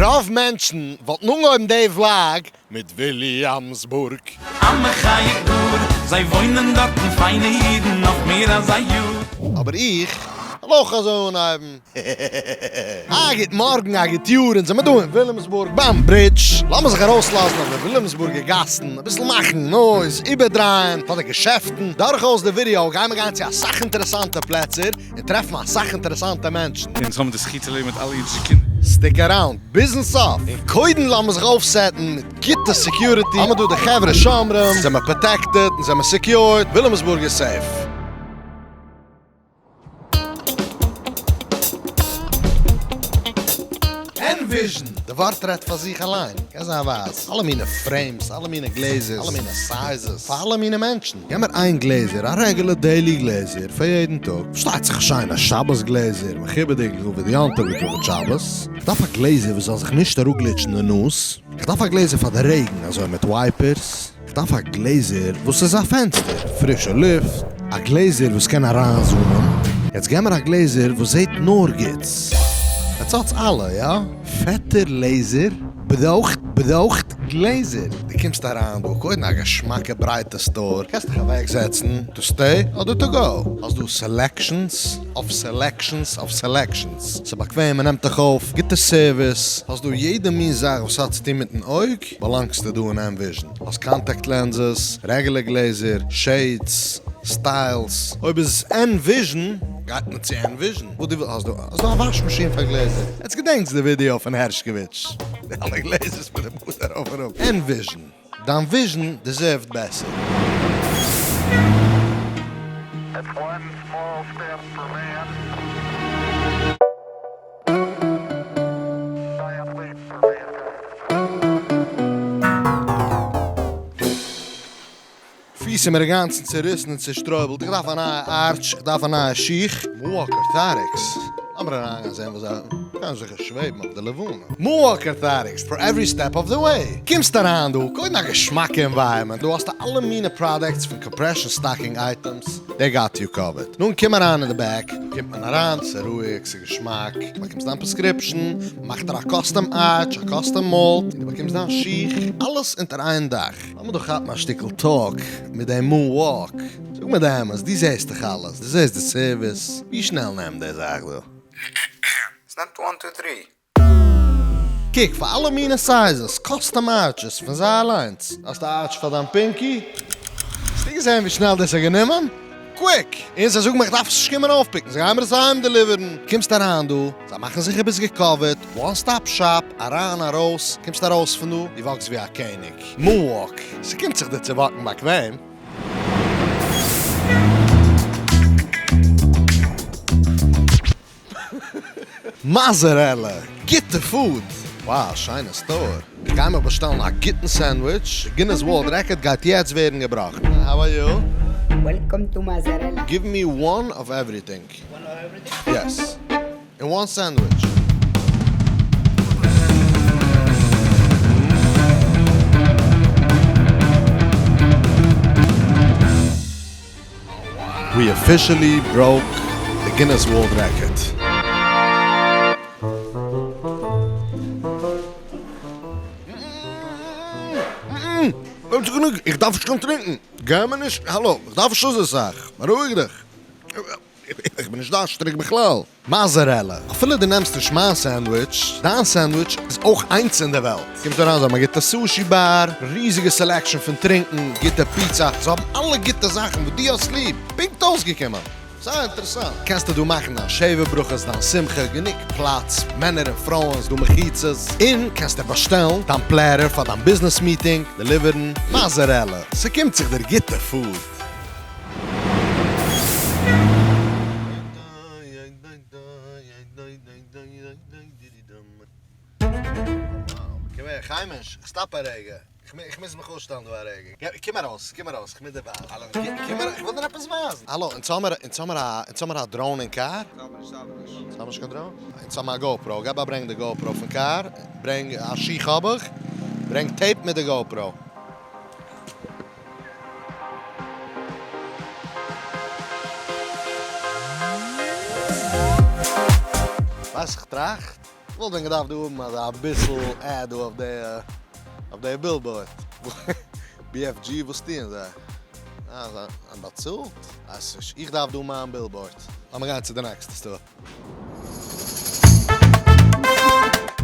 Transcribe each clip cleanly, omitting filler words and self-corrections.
רוב מענטשן וואלטן אנגעהויבן די vlog מיט וויליאמסבורג. א מחיה גאר, זיי וואוינען דארטן פיינע אידן נאך מער אזא יאר. אבער איך וועל אויך אזוי אנהייבן. א גוט מארגן א גוט יאר, אונז זעמער דא אין וויליאמסבורג ביים bridge, לאמיר זיך ארויסלאזן אויף די וויליאמסבורגער גאסן, אביסל מאכן noise, איבערדרייען פאר די געשעפטן, דורכאויס די ווידיאו גיימער גיין צו אסאך אינטערעסאנטע פלעצער, און טרעפן אסאך אינטערעסאנטע מענטשן. אונז האבן די זכי' צו לעבן מיט אלע אידישע קינדער. stick around ביזן סוף, און קודם לאמיר זיך אויפסעטן מיט גוטע security, האמיר דא די חברה שומרים, זעמער protected און זעמער secured, וויליאמסבורג איז safe. Envision! די ווארט רעדט פאר זיך אליין. קען זיין ווייס. אלע מינע frames, אלע מינע גלעזערס, אלע מינע sizes, פאר אלע מינע מענטשן. געב מיר איין גלעזער, א רעגולער daily גלעזער פאר יעדן טאג. פארשטייט זיך א שיינע שבת גלעזער, מכובד'יג לכבוד יום טוב לכבוד שבת. איך דארף א גלעזער וואס זאל זיך נישט אראפגליטשן די נאז. איך דארף א גלעזער פאר די רעגן, אזוי מיט wipers. איך דארף א גלעזער וואס איז א פענסטער, פרישע לופט. א גלעזער וואס קען אריינזומען. יעצט געב מיר א גלעזער וואס זעט נאר גוטס. עטס האטס אלע, יא? פעטער לעזער ברויכט ברויכט גלעזער. דו קומסט אריין דא קודם א געשמאקע ברייטע store, קענסט דיך אוועק זעצן to stay אדער to go, האסט דא selections אויף selections אויף selections, ס'באקוועם מ'נעמט דיך אויף, גוטע סערוויס, האסט דא יעדע מין זאך וואס האט צוטון מיטן אויג, באלאנגסטו דא אין Envision, האסט contact lenses, רעגולער גלעזער, shades, styles, אויב איז עס Envision גייט מען צו Envision, וואס דו ווילסט, האסט דא האסט דא א וואש מאשין פאר גלעזער, עטס געדענקטס די ווידיאו פון הערשקאוויטש? די אלע גלעזערס מיט די בארד ארויף אראפ, Envision, דיין vision deserve ט בעסער. פיס איז מיר אינגאנצן צוריסן און צושטרויבלט, איך דארף א נייע arch, איך דארף א נייע שיך. Moonwalk Orthotics, לאמיר אריינגיין זען וואס זיי קענען זיכער שוועבן אויף די לבנה. Moonwalk Orthotics, for every step of the way. קומסט אריין דא, קודם א געשמאקע environment, דא האסטו אלע מינע products פון compression stocking items, they got you covered. נו קום אריין אין די back, דא קומט מען אריין, ס'איז רואיג, ס'איז געשמאק, דו באקומסט דיין prescription, מ'מאכט דיר א custom arch, א custom mold, און דו באקומסט דיין שיך, אלעס אונטער איין דאך. לאמיר דא כאפן א שטיקל talk מיט דעם Moonwalk. זאג מיר די אמת, דו זעסט דאך אלעס, דו זעסט די סערוויס, ווי שנעל נעמט די זאך דא? עס נעמט one two three. קוק, פאר אלע מינע sizes, custom arches פון זיי אליינס. האסט א arch פאר דיין pinky? האסטו געזען ווי שנעל דאס האט גענומען? Quick! און זיי זאגן מיר איך דארף עס נישט קומען אויפפיקן, זיי גייען מיר עס אהיים דעליווערן. קומסט אריין דא, זיי מאכן זיכער ביסט געקאווערט, one stop shop, אריין ארויס, קומסט ארויס פון דא, דו וואקסט ווי א קעניג. Moonwalk, ס'קומט זיך דיר צו וואקן באקוועם. מאזערעלע, גוטע food! Wow, שיינע store. איך גיי מיך באשטעלן א גוטן sandwich, Guinness World Record גייט יעצט ווערן געבראכן. How are you? Welcome to Mozzarella. Give me one of everything. One of everything? Yes. In one sandwich. We officially broke the Guinness World Record. איך דארף נישט קיין טרינקן, גיי מיר נישט, האלא, איך דארף נישט אזוי סאך, בארואיג דיך, איך בין נישט דארשטריג בכלל. מאזערעלע, אפילו דו נעמסט נישט מיין sandwich, דיין sandwich איז אויך איינס אין די וועלט. קומט אריין זיי האבן א גוטע sushi bar, ריזיגע selection פון טרינקן, גוטע פיצא, זיי האבן אלע גוטע זאכן וואס דו האסט ליב, פונקט אויסגעקומען. זייער אינטערעסאנט. קענסטו דא מאכן דיין שבע ברכות, דיין שמחה, גענוג פלאץ, מענער און פרויען, ס'דא מחיצות, און קענסט דיר באשטעלן דיין platter פאר דיין ביזנעס meeting, דעליווערן. מאזערעלע, ס'קומט זיך דיר גוטע food. חיימיש, stop א רגע, איך מוז מיך אפשטעלן דא א רגע, קום ארויס, קום ארויס, איך מוז דיר ווייזן, האלא, קום ארויס, איך וויל דיר עפעס ווייזן, האלא, אונז האמער, אונז האמער א, אונז האמער א drone אין קאר? אונז האמער נישט קיין drone? אונז האמער א GoPro, געב א ברענג די GoPro פון קאר, ברענג א שיך האב איך, ברענג tape מיט די GoPro. ווייסט איך טראכט? כ'וואלט ווען געדארפט דא האבן אזא אביסל ad דא אויף די אויף די billboard. BFG וואס טוען זיי? אה זיי האבן באצאלט? ווייס נישט, איך דארף דא מיין billboard. לאמיר גיין צו די נעקסטע store.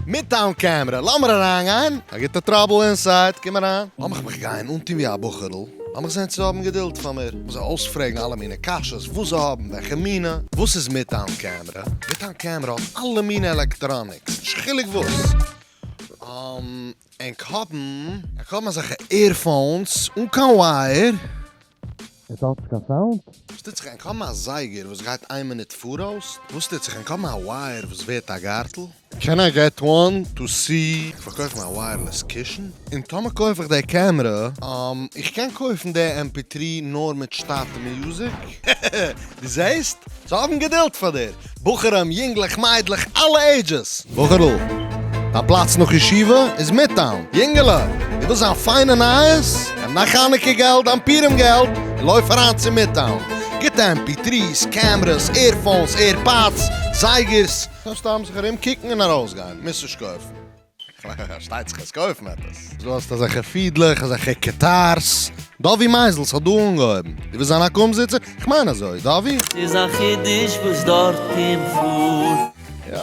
Midtown Camera, לאמיר אריינגיין. א גוטע trouble inside, קום אריין. לאמיך מיך גיין אנטון ווי א בחור'ל. לאמיך זען צו זיי האבן געדולד פאר מיר. לאמיך זיי אויספרעגן אלע מינע קשיות, וואס זיי האבן, וועלכע מינע. וואס איז Midtown Camera? Midtown Camera האט אלע מינע electronics, נישט חילוק וואס. ענק האבן. ענק האבן אזעלכע earphones אן קיין wire. עס האט נישט קיין sound? וואס טוט זיך ענק האבן א זייגער וואס גייט איין מינוט פאראויס? וואס טוט זיך ענק האבן א wire וואס ווערט א גארטל? Can I get one to see? איך פארקויף מיין wireless קישן, און טאמער קויף איך די קעמרע, איך קען קויפן די MP3 נאר מיט שטאטע music? דו זעסט? זיי האבן געדולד פאר דיר! בחורים, יונגלעך, מיידלעך, אלע ages! בחור'ל, דיין פלאץ נאך ישיבה איז Midtown. יונגעלע, דו ווילסט זיין פיינע נייעס? נעם דיין חנוכה געלט, דיין פורים געלט, און לויף אריין צו Midtown. גוטע MP3 s, קעמרעס, earphones, AirPods, זייגערס. קענסט סתם זיך ארום קוקן און ארויסגיין, מוזט נישט קויפן. פארשטייט זיך עס קויפן עפעס. דו האסט אזעלכע פידלעך, אזעלכע גיטארס. דובי מייזעלס האט דא אנגעהויבן. דו ווילסט זיין א קומזיצער? כ'מיין אזוי, דובי? ס'איז א חידוש וואס דארט קומט פאר. יא.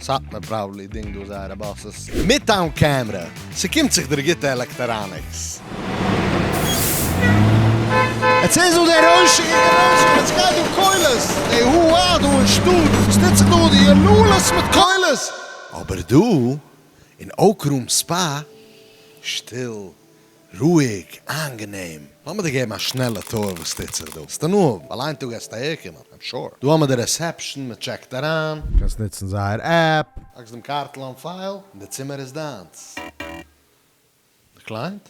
סאטמאר probably דינגט דא זייערע באסעס. Midtown Camera. ס'קומט זיך דיר גוטע electronics. עס איז דא די רוישיגע גערוישן, עס גייט דא קולות, די הו הא דא אין שטאט, עס טוט זיך דא די יללות מיט קולות. אבער דא אין Oak Room Spa, שטיל, רואיג, איינגענעם. לאמיר דיר געבן א שנעלע tour וואס טוט זיך דא. ס'טו נאר, ווייל איין טאג גייסטו אהערקומען, I'm sure. דא האמיר די reception, מען טשעקט אריין. קענסט נוצן זייער app. לייגסט דעם קארטל on file, און די צימער איז דיינס. Declined?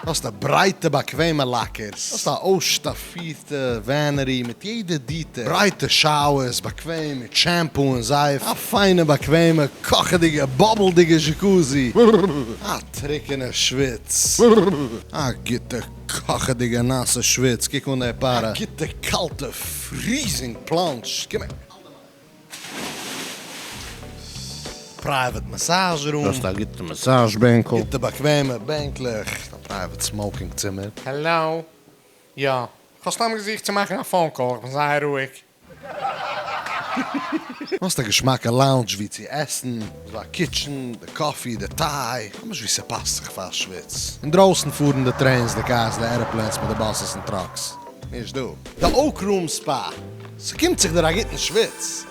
האסט א ברייטע באקוועמע lockers, האסט א אויסשטאפירטע vanity מיט יעדע detail, ברייטע showers, באקוועם מיט shampoo און זייף, א פיינע באקוועמע קאכעדיגע באבלדיגע jacuzzi, א טרוקענע שוויץ, א גוטע קאכעדיגע נאסע שוויץ, קוק אן די פארע, א גוטע קאלטע freezing plunge, קום אהער. Private massage room. האסט א גוטע massage בענקל. גוטע באקוועמע בענקלעך. א private smoking צימער. העלאו. יא. כ'האב סתם געזוכט צו מאכן א phone call, כ'בין זייער רואיג. האסט א געשמאקע lounge ווי צו עסן, ס'דא א kitchen, די coffee, די טיי, ממש ווי ס'פאסט זיך פאר שוויץ. אינדרויסן פארן די trains, די cars, די airplanes מיט די buses און trucks. נישט דא. די Oak Room Spa. ס'קומט זיך דיר א גוטן שוויץ.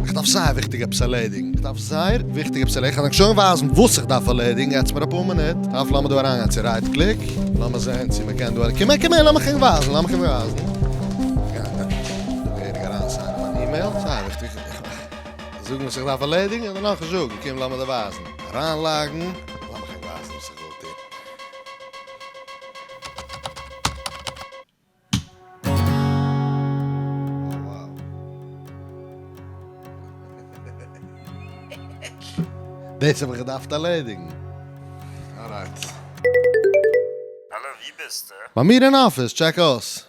איך דארף זייער וויכטיג עפעס ערלעדיגן. איך דארף זייער וויכטיג עפעס ערלעדיגן. כ'וועל ענק שוין ווייזן וואס איך דארף ערלעדיגן. געטס מיר אפאר מינוט. דארף לאמיר דא אריינגיין צו Right Click. לאמיר זען צו מ'קען דא אריין. קום הער קום הער לאמיך ענק ווייזן. לאמיך ענק ווייזן. דא געהעריג אריינסיינען מיין אימעיל. זייער וויכטיג. זאגן וואס איך דארף ערלעדיגן און דערנאך זאגן. קום לאמיר דיר ווייזן. אריינלאגן. לאמיך ענק ווייזן וואס איך וויל טון. דאס האב איך געדארפט ערלעדיגן. Alright. האלא ווי ביסטו? ביי מיר אין אפיס, טשעק אויס.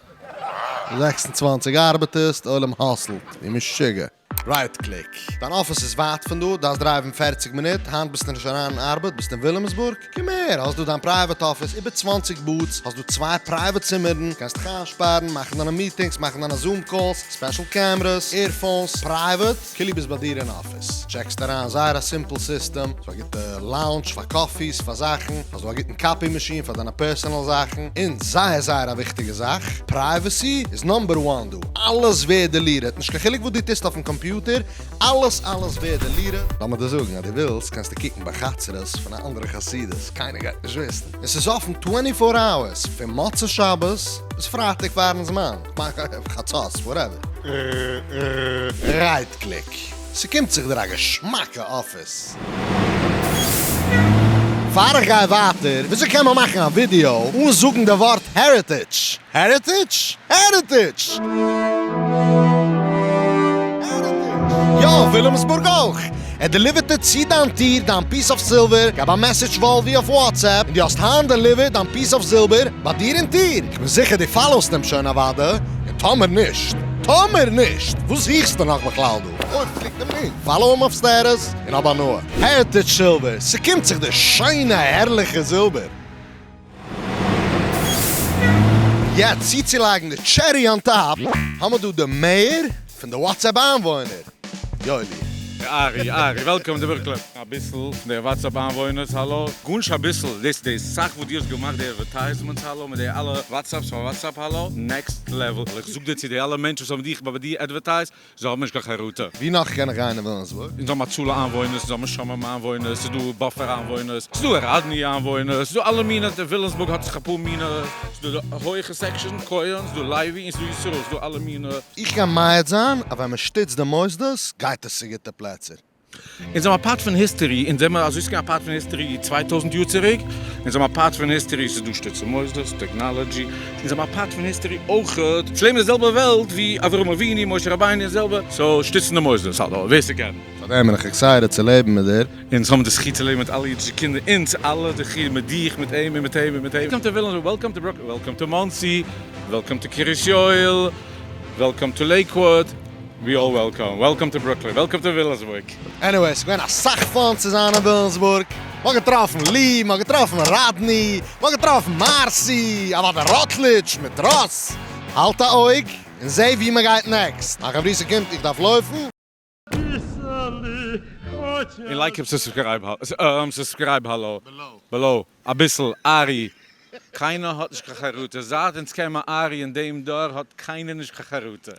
26 ארבעטערס, די עולם האסלט ווי משוגע. Right Click. דיין אפיס איז ווייט פון דא, דארפסט דרייוון 40 מינוט, היינט ביסטו נישט אריין אין ארבעט, ביסט אין וויליאמסבורג? קום אהער, האסט דא דיין private אפיס, איבער 20 booths, האסט דא צוויי private צימערן, קענסט דיך איינשפארן, מאכן דיינע meetings, מאכן דיינע Zoom calls, special cameras, earphones, private, כאילו ביסט ביי דיר אין אפיס. טשעקסט אריין, זייער א simple system, ס'דא א גוטע lounge פאר coffees, פאר זאכן, האסט דא א גוטן copy machine פאר דיינע personal זאכן, און זייער זייער א וויכטיגע זאך, privacy איז number one דא, אלעס ווערט deleted, נישט קיין חילוק וואס דו טוסט אויפן קאמפיוטער, אלעס אלעס ווערט deleted. לאמיר דיר זאגן, אז דו ווילסט קענסטו קוקן בחצרות פון א אנדערע חסידות, קיינער גייט נישט וויסן. עס איז אפן twenty four hours, פון מוצאי שבת ביז פרייטאג פארן זמן, כ'מיין חצות, whatever. Right Click, ס'קומט זיך דיר א געשמאקע אפיס. פאר איך גיי ווייטער, וויאזוי קען מען מאכן א ווידיאו אן זאגן די ווארט Heritage? Heritage? Heritage! יא, וויליאמסבורג אויך! ער דעליווערט דיר צו דיין טיר דיין piece of silver, געב א message וואלווי אויף WhatsApp און דו האסט היינט delivered דיין piece of זילבער ביי דיר אין טיר! כ'בין זיכער דו פאלאוסט אים שוין אוואדע, און טאמער נישט. טאמער נישט, וואס זוכסטו נאך בכלל דא? אויב קליק דעם link, follow אים אויף status, און האב הנאה. Heritage Silver, ס'קומט זיך די שיינע הערליכע זילבער. יעצט צוצולייגן די cherry on top, האמער דא די mayor פון די WhatsApp איינוואוינער, יואלי. ארי, ארי, welcome to Brooklyn. אביסל פון די WhatsApp איינוואוינערס, האלא. גארנישט אביסל, דאס די סאך וואס דו האסט געמאכט די advertisements האלא, מיט די אלע WhatsApps פאר WhatsApp האלא, next level. איך זאג דיר צו די אלע מענטשן וואס האבן דיך ביי דיר advertised, זיי האבן נישט קיין חרטה. ווי נאך קען איך גיין אין וויליאמסבורג? אונז האבן הצלה איינוואוינערס, אונז האבן שומרים איינוואוינערס, ס'איז דא באפער איינוואוינערס, ס'איז דא ראדני איינוואוינערס, ס'איז דא אלע מינע, וויליאמסבורג האט זיך אפאר מינע, ס'איז דא די הויכע section, כהן, ס'איז דא לייבי און ס'איז דא ישראל, ס'איז דא אלע מינע. איך קען מעיד זיין אז ווען מ'שטיצט די מוסדות גייט עס צו גוטע פלעצער. אונז זעמער א part פון history, אונז זעמער אזוי ס'געווען א part פון history 2000 יאר צוריק, אונז זעמער א part פון history, ס'איז דא שטיצע מוסדות, technology, אונז זעמער א part פון history אויכעט, אונז לעבן די זעלבע וועלט ווי אברהם אבינו, משה רבינו, די זעלבע, so שטיצן די מוסדות, האלא, ווער ס'קען. פארדעם בין איך excited צו לעבן מיט דיר. אונז האבן די זכי' צו לעבן מיט אלע אידישע קינדער, אונז אלע די זכי' מיט דיך, מיט אים, און מיט אים, און מיט אים. Welcome to וויליאמסבורג, welcome to Brooklyn, welcome to מאנסי, welcome to קרית יואל, welcome to לעיקוואד. We all welcome, welcome to Brooklyn, welcome to וויליאמסבורג. Anyway, ס'געווען אסאך fun צו זיין אין וויליאמסבורג. מ'האט געטראפן לי, מ'האט געטראפן ראדני, מ'האט געטראפן מארסי, אוודאי ראטלידזש מיט ראס. האלט א אויג און זע ווי מ'גייט next. מיין חברותא קומט, איך דארף לויפן. און like און subscribe האלא. Below. אביסל ארי. קיינער האט נישט קיין חרטה. זייט אונז קען מען ארי אין דעם דור האט קיינער נישט קיין חרטה.